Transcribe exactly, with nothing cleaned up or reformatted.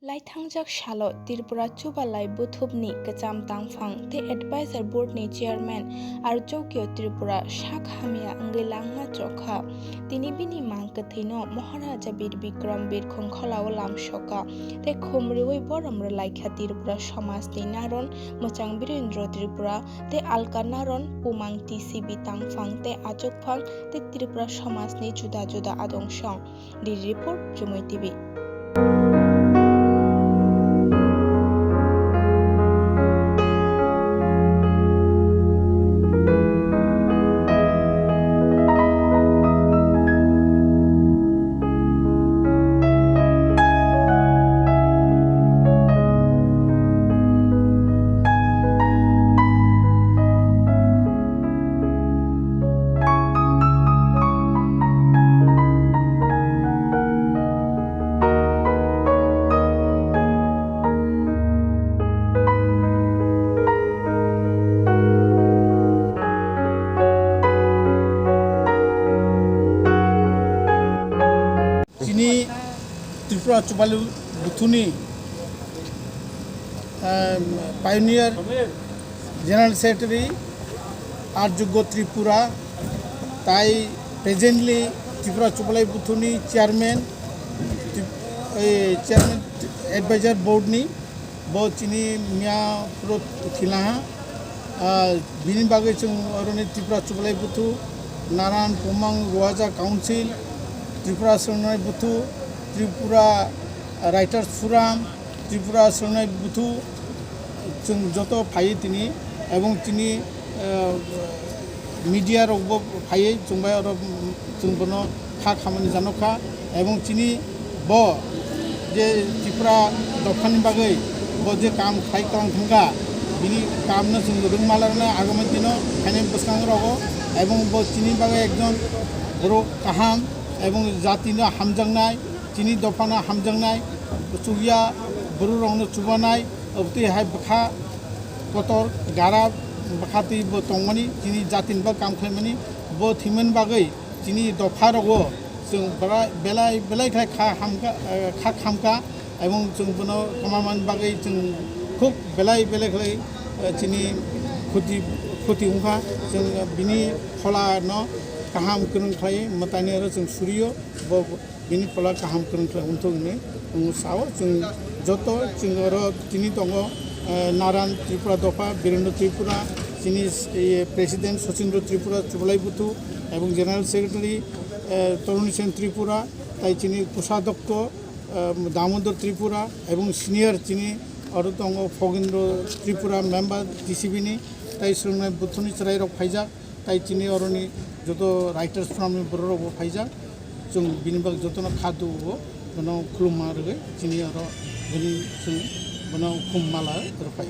Laithangjak salo Tripura Chubalai Buthubni kwcham tangphang tei Advisor Board ni Chairman Arjogyo Tripura sak hamya wngwi langma chokha. Tini bini mang kwthwino Maharaja Bir Bikram Bir Khongkholao lamsoka tei khum rwui borom rwlaikha Tripura somajni naron mwchang Birendra Tripura tei alka naron Umang T C B tangphang tei achukphang tei Tripura somajni juda juda adong song. Daily Report, Chumui T V. Chini Tripura Chubalai Buthuni, um, pioneer General Secretary Arjogyo Tripura, tai presently Tripura Chubalai Buthuni Chairman, Tri-, eh, Chairman Advisor Board ni, bo chini miya phuru thilaha. Ah, bini bagwi chwng oroni Tripura Chubalai Buthu, Naran, Pumang, Ruaja Council, Tripura Swrwngnai Buthu, Tripura Writers Forum, Tripura Swrwngnai Buthu, chwng joto phaiwi tini, ebong tini, ah, media rokbo phaiwi chwng bai oro, chwng bono kha khamani janokha, ebong chini bo je Tripura dophani bagwi bo je kam khai kalang thangkha, bini kamno chwng rwngma larna agami dino khainai bwskango rogo, ebong bo chini bagwi ekjon borok kaham ebong jatino hamjaknai, chini dophano hamjaknai, chukya bororokno chubanai, obotwi hai bwkha kotor gara bwkha twi bo tongmani, chini jatini bagwi kam khlaimani, bo thwimani bagwi chini dopha rogo chwng bera-, belai belai khlai kha hamkha, eh, kha khamkha, ebong chwng bono kwmamani bagwi chwng khub belai belai khlai, eh, chini khuti, khuti wngkha. Chwng bini pholano kaham kwrwng khlai mwtaini oro chwng surio, bo bini phola kaham kwrwng khlai wngthok hinwi chwng sao. Chwng joto chwng oro tini tongo, eh, Naran Tripura dopha, Birendra Tripura, chini, eh, President Sachindra Tripura Chubalai Buthu, ebong General Secretary, eh, Toruni Sen Tripura, tai chini Koshadyokto, eh, Damodar Tripura, ebong senior chini oro tongo Phogindra Tripura, member T C B ni, tai Swrwngnai Buthuni chwrairok phaijak, tai chini oroni joto Writers Forum ni bororokbo phaijak. Chwng bini bagwi jotono kha dugo, bono khulumma rwgwi chini oro bini chwng bono khum mala rwphai.